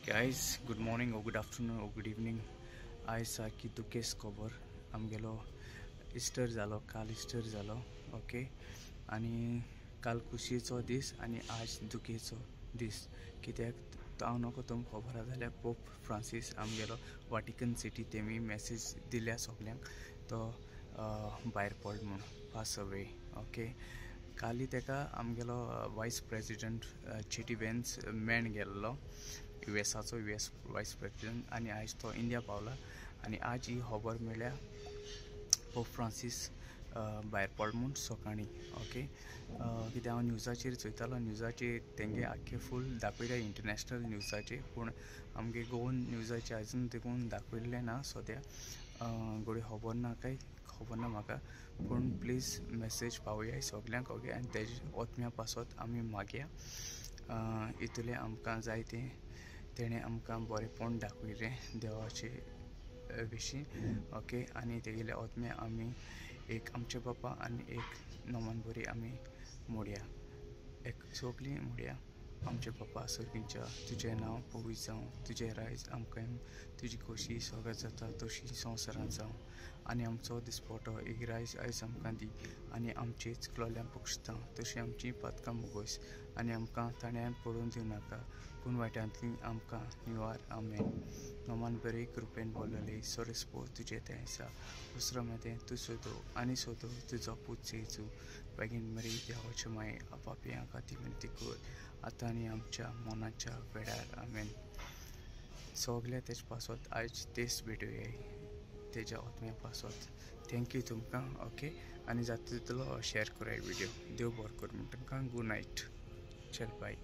Guys, good morning or good afternoon or good evening. आयज सारकी दुखेस खबर, आमगेलो इस्टर जालो, काल इस्टर जालो. ओके, आनी काल खुशयेचो दीस आनी आज दुखेचो दीस. कित्याक हांव नको तुमकां खबर आसा जाल्यार पोप फ्रांसीस आमगेलो वाटिकन सिटी तेमी मॅसेज दिल्या सगल्यांक, तो भायर पड म्हूण, पास अवे. ओके, काली तेका आमगेलो वायस प्रेजिडंट जेडी वेन्स मेण गेल्लो, युएसाचो युएस वायस प्रेजिडंट, आनी आयज तो इंडिया पावला. आनी आज ही खबर मेळ्ळ्या पोप फ्रांसीस भायर पड म्हूण सकाळीं. ओके, कित्याक हांव न्यूजाचेर चोयतालो, न्यूजाचेर तेंगे आख्खे फूल दाखयल्या इंटरनॅशनल न्यूजाचेर, पूण आमगे गोवन न्यूजाचेर आजून देखून दाखयल्लें ना सद्या. घोडये खबर ना, काय खबर ना म्हाका, पूण प्लीज मॅसेज पावया सगल्यांक. ओके, आनी तेजे ओतम्या पासत आमी मागया, इतलें आमकां जाय तें तेणें आमकां बरेंपण दाखयलें देवाचे विशीं. ओके, आनी तेगेले ओतम्या आमी एक आमचे बापा आनी एक नोमान बरी आमी मोडया, एक सगलीं मोडया. आमचे बापा सर्गीच्या, तुजें नांव पवित्र जावं, तुजें रायज आमकां, तुजी खोशी सगळें जाता तशी संवसारांत जावं, आनी आमचो दिसपटो एक रायज आयज आमकां दी, आनी आमचेच क्लोल्यां बक्षता तशी आमची पातकां मुगोयस, आनी आमकां ताण्यान पडून दिवं नाका, पूण वायटांतली आमकां निवार. आमेन. नोमान बरे कृपेन बोलले, सोरेस्पो तुजें तें आसा, दुसरो मदें तूं सोदो आनी सोदो तुजो पूत जेजू. बेगीन मरी देवाचे माये पापयां खातीर विनंती कर, आतां आनी आमच्या मनाच्या वेळार. आमेन. सगळे तेज पासत आयज तेच भेटुया तेज्या आत्म्या पासत. Thank you तुमकां. ओके, आनी जाता तितलो शेअर कराय व्हिडियो. देव बरो कर म्हण तुमकां. गूड नायट, चल बाय.